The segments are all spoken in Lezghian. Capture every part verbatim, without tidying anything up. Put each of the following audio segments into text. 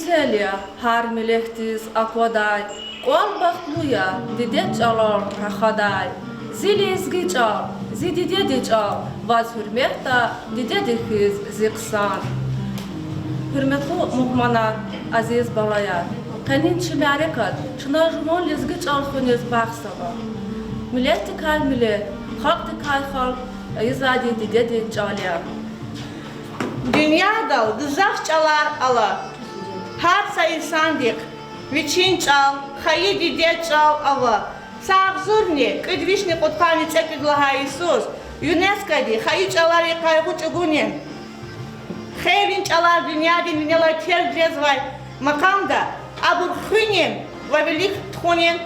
Гуьзел я гьар миллетдиз аквадай, кӀвал бахтлу я дидед чӀалал рахадай. Зи лезги чӀал, зи дидедин чӀал, ваз гьуьрметда дидедин хьиз зи хъсан. Гьуьрметлу мугьманар, азиз балаяр! Къенин чи мярекат чна жуван лезги чӀал хуьниз бахшзава. Миллетдикай миллет, халкьдикай халкь ийизвайди дидедин чӀал я. Дуьньядал гзаф чӀалар ала. Гьар са инсандихъ вичин чӀал, хайи дидед чӀал ава. Са агъзурни кӀуьд вишни кьудкъанни цӀекӀуьд лагьай йисуз ЮНЕСКО-ди хайи чӀаларин къайгъу чӀугунин, хейлин чӀалар дуьньядин винелай терг жезвай макъамда абур хуьнин ва вилик тухунин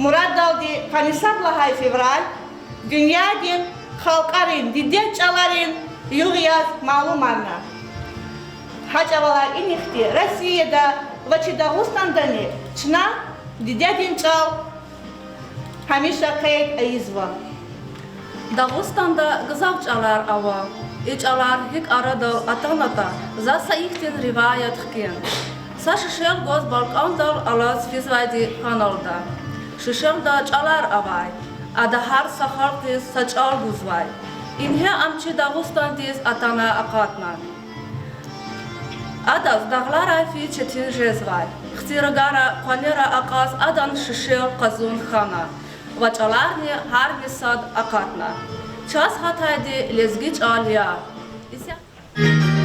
мураддалди къанни сад лагьай февраль дуьньядин халкьарин дидед чӀаларин югъ яз малумарна. Гьа чӀавалай инихъди Россияда ва чи Дагъустандани чна дидедин чӀал гьамиша къейд ийизва. Дагъустанда гзаф чӀалар ава. И чӀалар гьикӀ арадал атанатӀа, за са ихьтин риваят хкин. Са шешел гваз балкӀандал алаз физвайди хьаналда. Шешелда чӀалар авай. Ада гьар са халкьдиз са чӀал гузвай. Ингье ам чи Дагъустандиз атана акъатна. Адаз дагъларай физ четин жезвай. Хци рагара къванера акьаз адан шешел къазун хьана ва чӀаларни гьарни сад акъатна. Чаз гьатайди лезги чӀал я. Исятда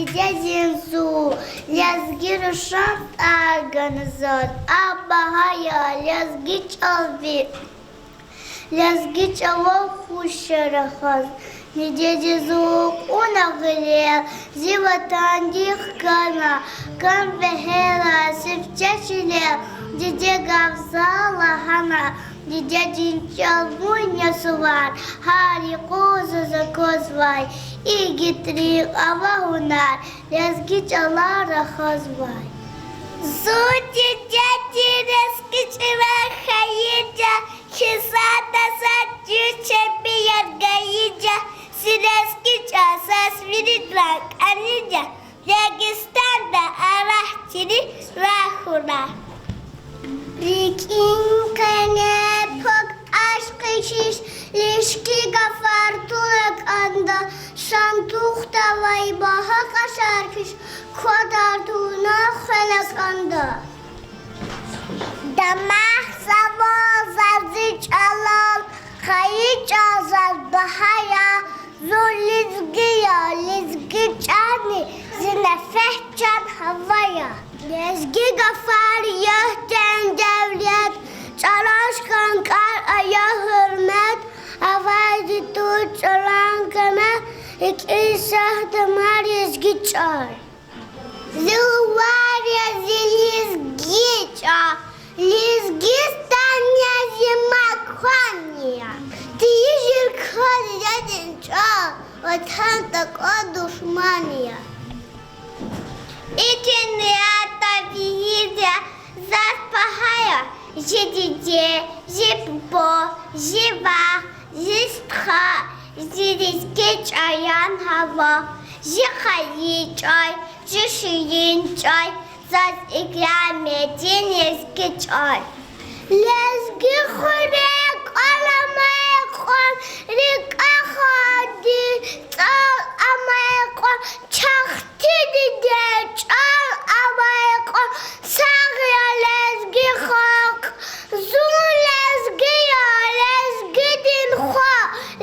Дидедин зун лезги рушан тӀвар гана заз, а багьа я лезги чӀал ви, лезги чӀалал хуш я рахаз. Дидеди зун кьуна гъиле, зи ватандихъ гана, кӀан вегьера сифте чилел. Диде гаф за лагьана, дидедин чӀал вун я сувар, гьар юкъуз заз аквазвай, игитрихъ ава гьунар, лезги чӀалал рахазвай. Зун дидедин лезги чӀалан хайи я, хизанда сад дуьз чебияр гайи я, зи лезги чӀал заз виридалай кӀани я, Дагъустанда Аллагьдини рагьура. РикӀин къене пак ашкъи хьиз, лезги гафар туна кӀанда, сантухдавай багьа кьашар хьиз, квадар туна хвена кӀанда. Дамах завал заз зи чӀалал, хайи чӀал заз багьа я, зун лезги я, лезги чӀални зи нефес, чан, гьава я. Лезги гафар ягьдин девлет, чӀалаз хьанкӀар ая гьуьрмет, авайди туш чӀалан къимет, рикӀиз сагъ тир лезги чӀал. Зи ватан я, зи лезги чӀал, Лезгистан я, зи макан я, тийижир кваз дидедин чӀал, ватан такӀан душман я. И дуьньяда вирида заз багьа я зи диде, зи буба, зи вах, зи стха, зи лезги чӀалан гьава, зи хайи чӀал, зи ширин чӀал, заз играми я зи лезги чӀал. Лезги хуьре кӀвал амай кьван, рикӀе хьайи цӀал амай кьван, чахъ тир дидед чӀал амай кьван, сагъ я лезги халкь. Зун лезги я, лезгидин хва,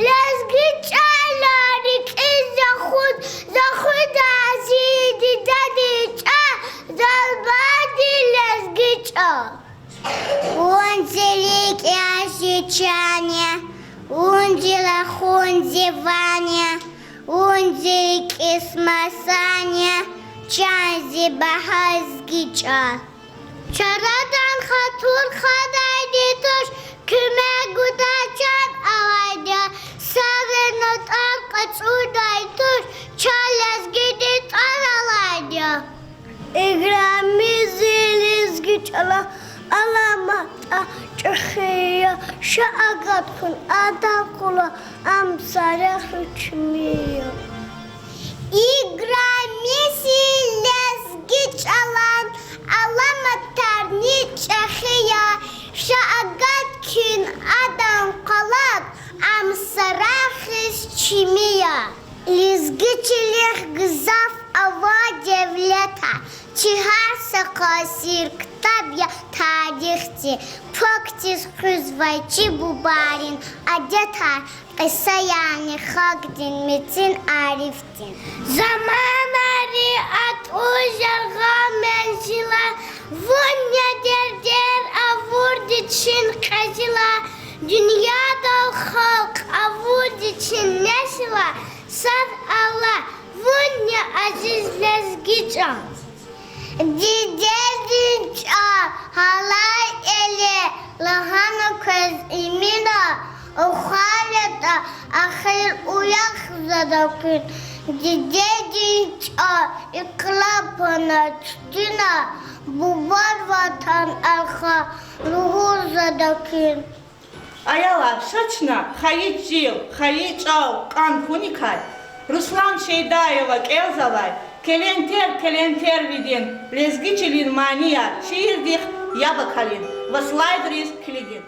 лезги чӀал я рикӀиз за хуьз, за хуьда зи дидедин чӀал, заз бади лезги чӀал. Вун зи рикӀ я, зи чан я, вун зи рахун, зи ван я, вун зи рикӀ, зи масан я, чан зи багьа лезги чӀал. Чарадан хатур хадайди туш, куьмек гудай чан авайди я, сагърин тӀвар кьачӀурдай туш, чан лезгидин тӀвар алайди я. Играми зи лезги чӀалан аламатар чӀехи я, ша агат хьун адан къула, ам са рехи чими я. Играми зи лезги чӀалан аламатарни чӀехи я, ша агат хьун адан къула, ам са рехи чими я. Лезги чилихъ гзаф ава девлетар, чи гьар са къазир ктаб я тарихдин, пакдиз хуьзвай чи бубайрин адетар, кьисаярни халкьдин мецин арифдин. Заманайрин атӀуз яргъал мензилар, вун я дердер авурди чин кьезилар, дуьньядал халкь авурди чин несилар, сад Аллагь, вун я азиз лезги чӀал. Дидедин чӀал гьалай эле лагьана квез Эмина, ухвайла ятӀа, эхир уях за да куьн. Дидедин чӀал икьлаб хьана чуьтуьна, бубад ватан арха лугьуз за да куьн. Аялар, ша чна хайи чил, хайи чӀал кӀан хьуникай Руслан Шейдаева кӀелзавай Келентер, Келентервидин лезги чилин манияр шиирдихъ яб акалин ва слайдриз килигин.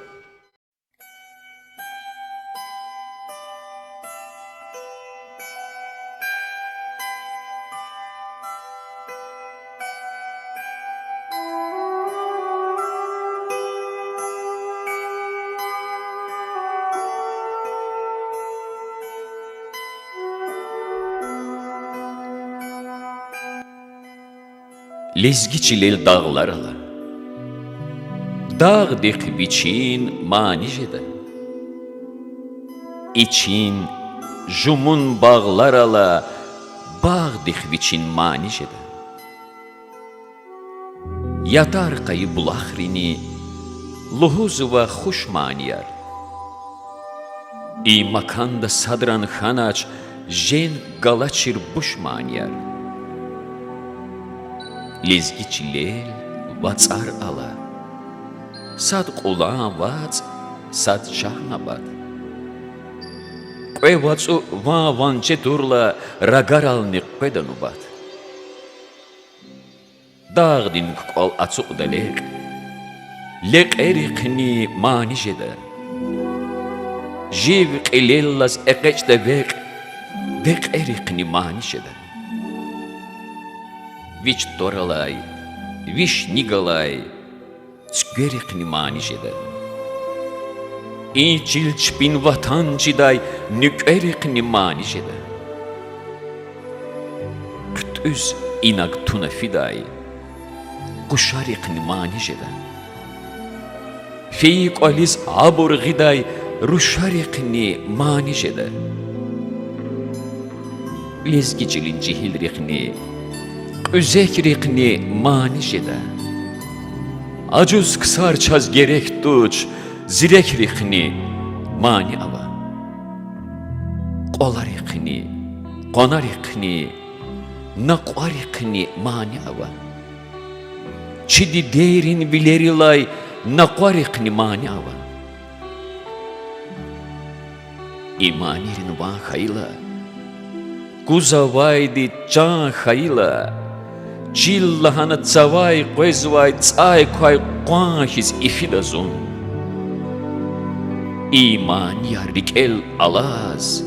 Лезги чилел дагълар ала, дагъдихъ вичин мани жеда. Ичин, жумун багълар ала, багъдихъ вичин мани жеда. Ятар къайи булахрини лугьузва хуш манияр. И маканда садран хьанач женг галачир буш манияр. Лезги чилел вацӀар ала: сад Кьулан вацӀ, сад Шагьнабат. Кьве вацӀу ван ванце турла, рагарални къведа нубат. Дагъдин кукӀвал ацукьда лекь, лекьерихъни мани жеда. Жив кьилеллаз экъечӀда векь, векьерихъни мани жеда. Вич тӀвар алай, виш ни галай цуькверихъни мани жеда. И чил чпин ватан чидай нуькӀверихъни мани жеда. ХъуьтӀуьз инаг туна фидай къушарихъни мани жеда. Фейи кӀвализ абур гъидай рушарихъни мани жеда. Лезги чилин жегьилрихъни, кьуьзекрихъни мани жеда. Ажуз ксар чаз герек туш, зирекрихъни мани ава. Кьваларихъни, къванарихъни, накьварихъни мани ава. Чи дидейрин вилерилай накъварихъни мани ава. И манийрин ван хьайила, кузавайди чан хьайила, чил лагьана цавай къвезвай цӀай квай къван хьиз ифида зун. И манияр рикӀел алаз,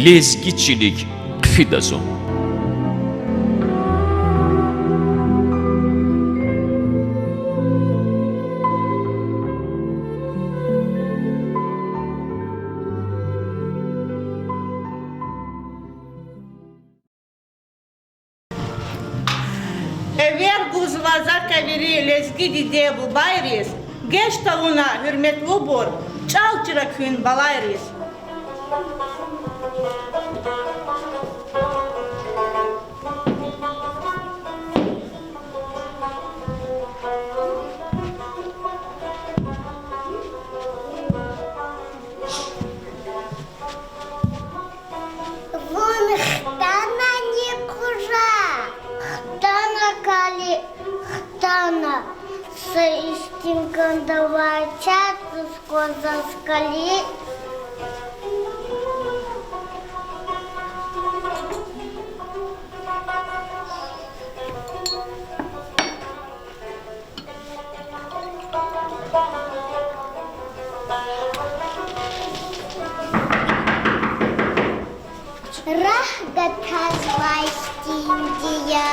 лезги чилик хъфида зун. Эвер гузва закай вири лезги диде-бубайриз, геж тавуна, гьуьрметлубур, чӀал чира куьн балайриз. Вун хтанани, Къужа? Хтана, кӀани, хтана. Са истинкандавай чаз кваз заз кӀани. Рагъ гатазвай хьтинди я,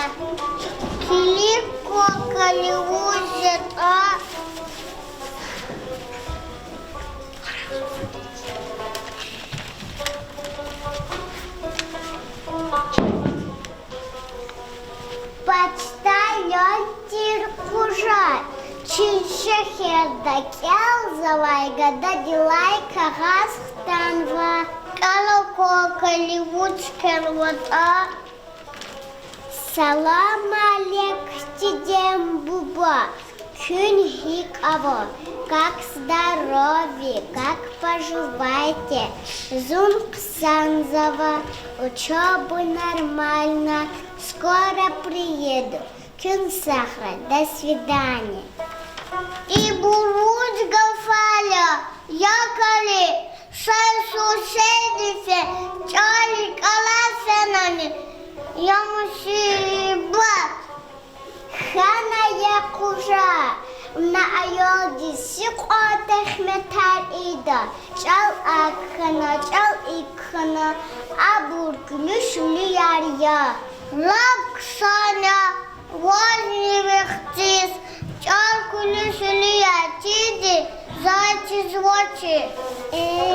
килиг квахьайла вуж ятӀа. Почтальон тир Къужа, чи шегьерда кӀелзавай гададилай кагъаз хтанва. КӀела квахьайла вуч кӀанзаватӀа. Салам алейк, дидем буба, куьн гьикӀ ава? Как здоровье, как поживаете? Зун хъсанзава, учёба нормально, скоро приеду. Куьн сагърай, до свидания. Ибур вуч гафар я, я кӀани, сай суседиди чӀал кӀелай фенани, я мусибат! Хьана, я Къужа, вуна аялдиз гьикьван зегьметар ийида, чӀал акӀ хьана, чӀал икӀ хьана, абур куьлуь-шуьлуьяр я. Лап хъсан я, вазни вехтиз чӀал куьлуь-шуьлуьяр тийиди заз чизвачир.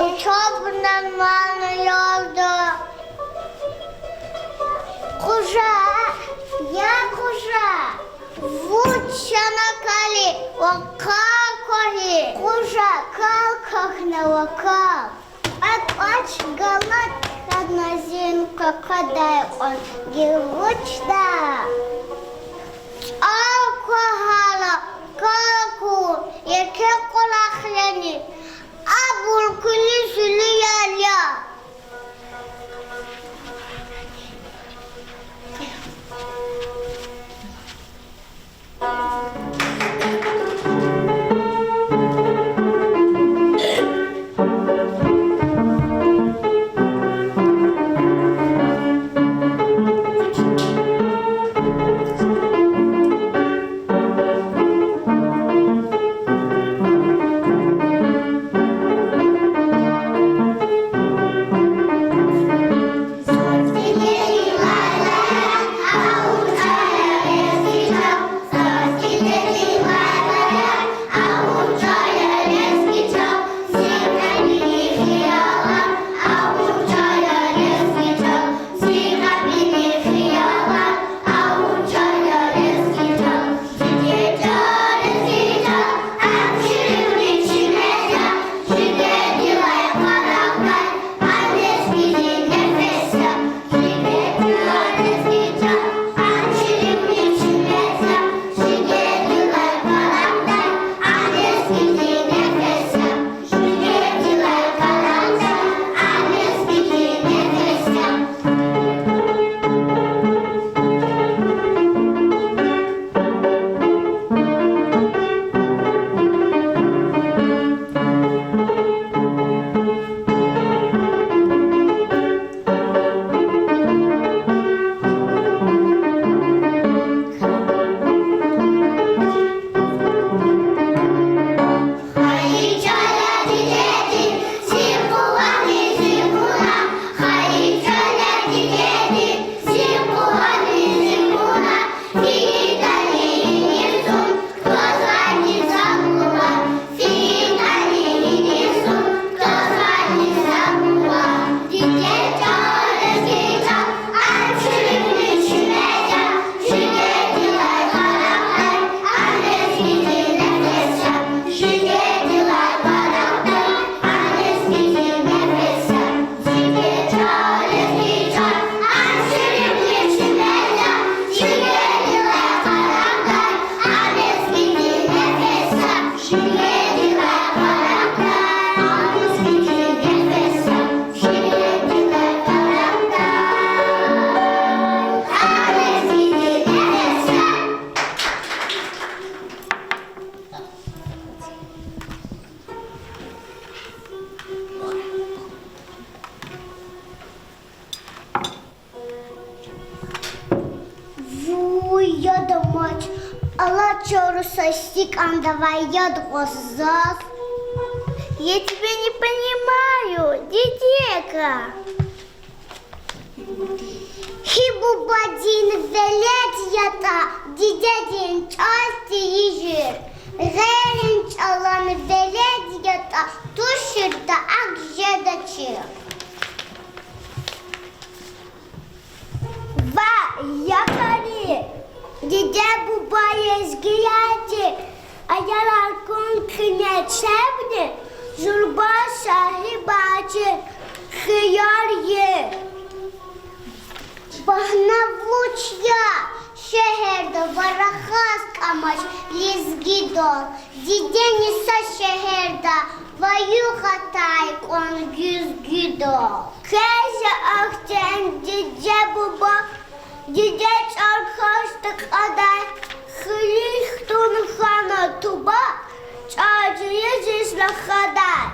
Учёба нормально ялда. Къужа, Я къужа, вуч чна кали ва кал квахьни? Къужа, кал квахьна ва кал. Кьве-кьвач галат хьана зи къакъадай кьван гилгьучда. Кал квахьна, кал кван, еке кӀвалах яни, абур куьлуь-зуьлуь ял я. Вуй, яд амач, алад чару са сикӀандавай яд гъваз заз. Я тебя не понимаю, дидека. Гьи бубадин велед ятӀа, дидедин чӀал тийижир. Гъейрин чӀалан велед ятӀа, туширда акӀ жедачир. Ва, я къари, диде-буба лезгияди, аялар кун куьне чебни, зурба сагьибачир хияр я. Багьна вуч я, шегьерда ва рахаз кӀамач лезгидал, дидени са шегьерда ва югъ атай кьван гуьзгуьдал. Квез я ахьтин диде-буба, диде чӀал хьана такьадай, хуьруьз хтун хьана туба, чӀал жуьрезиз рахадай.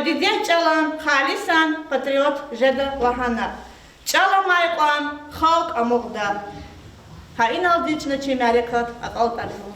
Дидед чӀалан халисан патриот жеда лагьана, чӀал амай кьван халкь амукьда. Гьа иналди чна чи мярекат акьалтӀарзава.